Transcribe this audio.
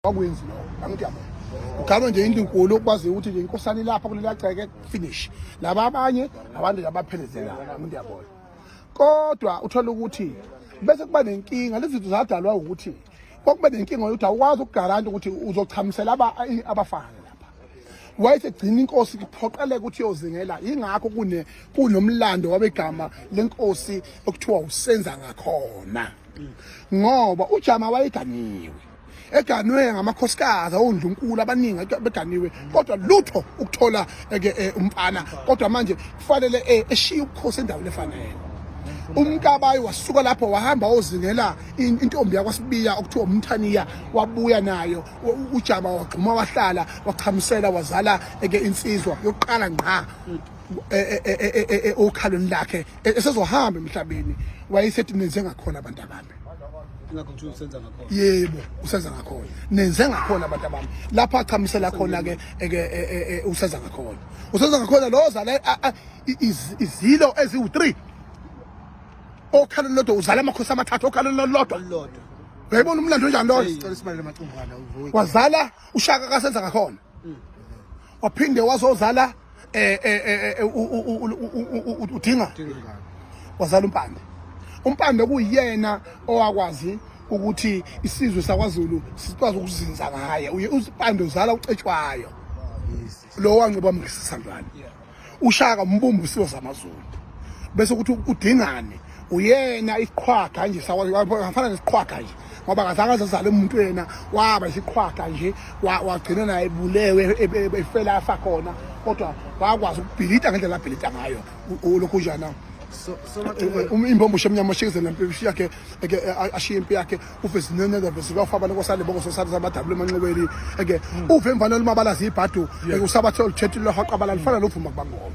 Wakwenzi lokho, angithi yabo. Uganwe nje into inkulu okwazi ukuthi nje inkosana ilapha kuleli gceke, finish. Laba abanye abantu abaphelezela, angithi yabona. Kodwa uthola ukuthi bese kuba nenkinga, lezi zinto zadalwa ukuthi kwakube nenkinga yokuthi awukwazi ukugaranta ukuthi uzochamisela abafana lapha. Wayesegcina inkosi kuphoqeleka ukuthi iyozingela, yingakho kune kunomlando wabegama lenkosi okuthiwa usenza ngakhona, ngoba uJama wayeganiwe, eganwe ngamakhosikazi awondlunkulu abaningi beganiwe, kodwa lutho ukuthola ke umfana. Kodwa manje kufanele eshiye ubukhosi endaweni efanele. UMkabayi wasuka lapho wahamba wozingela intombi yakwaSibiya okuthiwa uMthaniya, wabuya nayo. UJama wagxuma wahlala, wachamisela, wazala ke insizwa yokuqala ngqa okhalweni lakhe esezohamba emhlabeni. Wayesethi, "Nenze ngakhona, abantu abami." Ingakho kuthiwa usenza ngakhona. Yebo, usenza ngakhona, nenze ngakhona, abantu abami. Lapho achamisela khona ke ke usenza ngakhona, usenza ngakhona lo zala izilo eziwu3 okhalweni lodwa, uzala amakhosi amathathu okhalweni lolodwa. Olulodwa. Uyayibona umlando onjani loyo? Sicela isibalele Macingwana uvuke. Wazala uShaka kasenza ngakhona, waphinde wazozala uDinga, wazala uMpande. UMpande kuyena owakwazi ukuthi isizwe sakwaZulu sikwazi ukuzinza ngaye. Uye uMpande uzala uCetshwayo, lo wanqoba mngisisandwane. UShaka umbumbu isizwe samaZulu, bese kuthi uDingane uyena isiqhwaga nje, safana nesiqhwaga nje, ngoba akazange azazale umuntu, yena waba isiqhwaga nje, wagcina naye ebulewe, efela afa khona, kodwa wakwazi ukubhilita ngendlela abhilita ngayo lokhu njana. So Macingwana, Imbombo shemnyama ashikizela impi yakhe, eke ashiye impi yakhe uve zineneza vezikafa nkosane bongo sosana samadabula emanxebeni, eke uve emvana lumabalaza ibhadu, eke usabathe oluthethe lwahaqabala lifana lovuma kubangoma.